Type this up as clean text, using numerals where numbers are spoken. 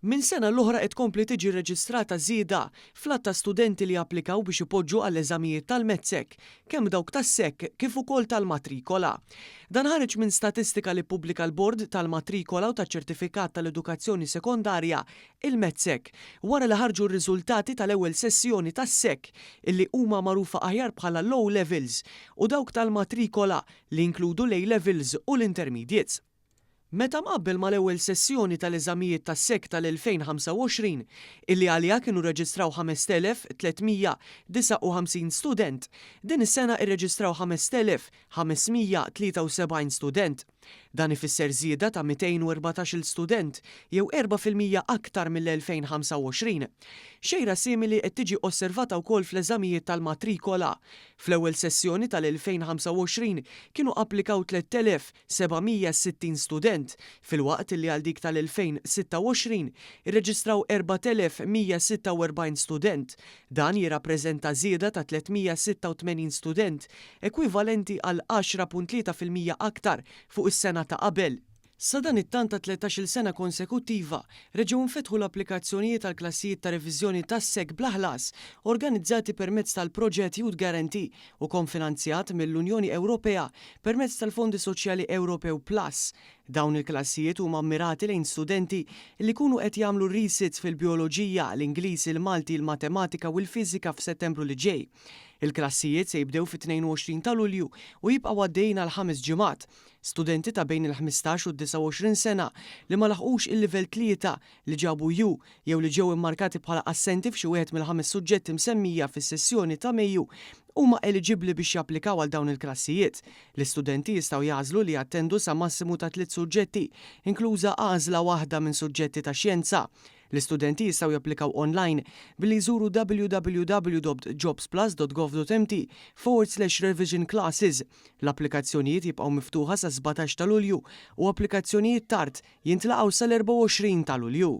Minn sena l-oħra qed tkompli tiġi rreġistrata żieda fl-għadd ta' studenti li applikaw biex ipoġġu għall-eżamijiet tal-MATSEC, kemm dawk tas-SEC kif ukoll tal-Matrikola. Dan ħareġ minn statistika li ppubblika l-Bord tal-Matrikola u taċ-Ċertifikat tal-Edukazzjoni Sekondarja, il-MATSEC, wara li ħarġu r-riżultati tal-ewwel sessjoni tas-SEC illi huma magħrufa aħjar bħala l-O Levels u dawk tal-Matrikola li jinkludu l-A Levels u l-Intermediates. Meta mqabbel mal-ewwel sessjoni tal-eżamijiet tas-SEC tal-2025, illi għaliha kienu rreġistraw 5,359 student, din is-sena rreġistraw 5,573 student. Dan ifisser żieda ta' 214-il student, jew 4% aktar mill-2025. Xejra simili qed tiġi osservata wkoll fl-eżamijiet tal-matrikola. Fl-ewwel sessjoni tal-2025 kienu applikaw 3,760 student, filwaqt li għal dik tal-2026 irreġistraw 4,146 student. Dan jirrappreżenta żieda ta' 386 student, ekwivalenti għal 10.3% aktar fuq is-sena ta' qabel. Sadanittant għat-tlettax-il sena konsekuttiva, reġgħu nfetħu l-applikazzjonijiet għall-klassijiet ta' reviżjoni tas-SEC bla ħlas, organizzati permezz tal-Proġett Youth Guarantee u konfinanzjat mill-Unjoni Ewropea permezz tal-Fondi Soċjali Ewropew Plus. Dawn il-klassijiet huma mmirati lejn studenti li jkunu qed jagħmlu r-resits fil-Bijoloġija, l-Ingliż, il-Malti, il-Matematika u l-Fiżika f'Settembru li ġej. Il-klassijiet se jibdew fit-22 ta' Lulju u jibqgħu għaddejjin għal ħames ġimgħat. Studenti ta' bejn il-15 u d-29 sena li ma laħqux il-livell 3, li ġabu U jew li ġew immarkati bħala assenti f'xi wieħed mill-ħames suġġetti msemmija fis-sessjoni ta' Mejju huma eliġibbli biex japplikaw għal dawn il-klassijiet. L-istudenti jistgħu jagħżlu li jattendu sa massimu ta' tliet suġġetti, inkluża għażla waħda minn suġġetti ta' xjenza. L-istudenti jistgħu japplikaw online billi jżuru www.jobsplus.gov.mt forward slash revision classes. L-applikazzjonijiet jibqgħu miftuħa sas-17 ta' Lulju u applikazzjonijiet tard jintlaqgħu sal-24 ta' Lulju.